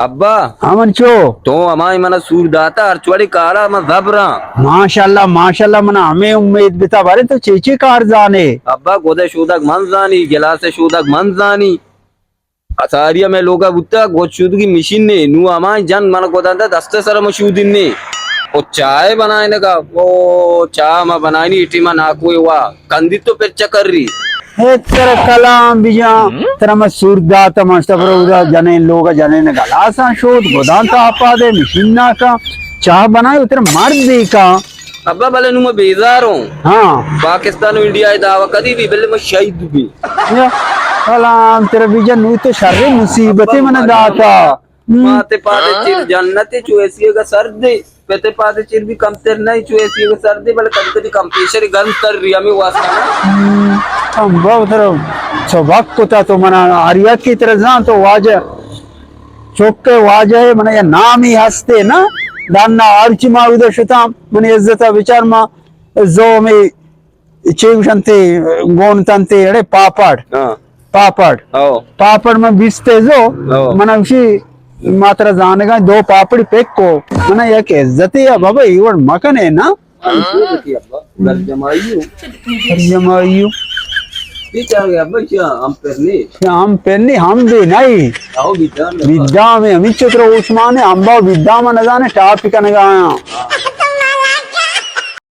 ابا۔ ہاں من چو۔ تو ہمائی منا سور داتا، ہر چوڑی کارا من زبراں۔ ماشاءاللہ، ماشاءاللہ، منا ہمیں امید بتا، بارے تو چی چی کار زانے؟ ابا، گودے شودگ من زانی، گلاس شودگ من زانی۔ اساری میں لوگا بوتا، گود شودگی مشین نے، نو ہمائی جن من گودان دا دست سر مشودین نے۔ او چائے بنائینگا، او چاہ ما بنائینی، اٹی ما ناکوئی وا۔ کندی تو پر چکر ری۔ اے ترا کلام بجان، ترا ما سور داتا، ماشتا برو ادا جنین لوگا جنین گلاساں شود، گدان تا آپا دے، مشین نا کا، چاہ بنائے، اتر مرد دی کا۔ ابا بلے نو ما بیزار ہوں۔ ہاں۔ پاکستان و انڈیا ای دعوی کدی بھی، بلے ما شہید بھی۔ یا کلام ترا بجان، نو تو شر مصیبت من داتا۔ ہم۔ ماتے پادے چیر جنت چو ایسی گا سر دے۔ پتے پادے چیر بھی کمتر نہیں، چو ایسی گا سر دے، بلے کدی کدی کمپیشر گن تر ری ہمیں واسطہ نا۔ ہم، ہم، بہت رو سبق کتا تو منا ہر یک کی طرح زان تو واجہ چوکے واجہ ہے، منا یہ نامی ہستے نا، دانا ہرچی ما ادھر شتام، منی عزت بچار ما زو میں چے گوشنتے، گون تنتے، اڑے پاپڑ۔ ہاں۔ پاپڑ۔ او۔ پاپڑ من بیستے زو، او۔ من گوشی ما ترا زانگا دو پاپڑی پیک کو۔ من یک عزتی ہے بابا، ای وڑ مکنے نا۔ ہاں، ای عزتی ابا، گھر جمائی ہو۔ گھر جمائی ہو۔ یہ کیا گیا ابا، کیا ہم پہنے؟ کیا ہم پہنے، ہم بھی نہیں۔ آؤ بیٹا، بیدا میں ہمیں چتر عثمان ہے، ہم باو بیدا میں نہ جانے، ٹاپ کنگا آیا۔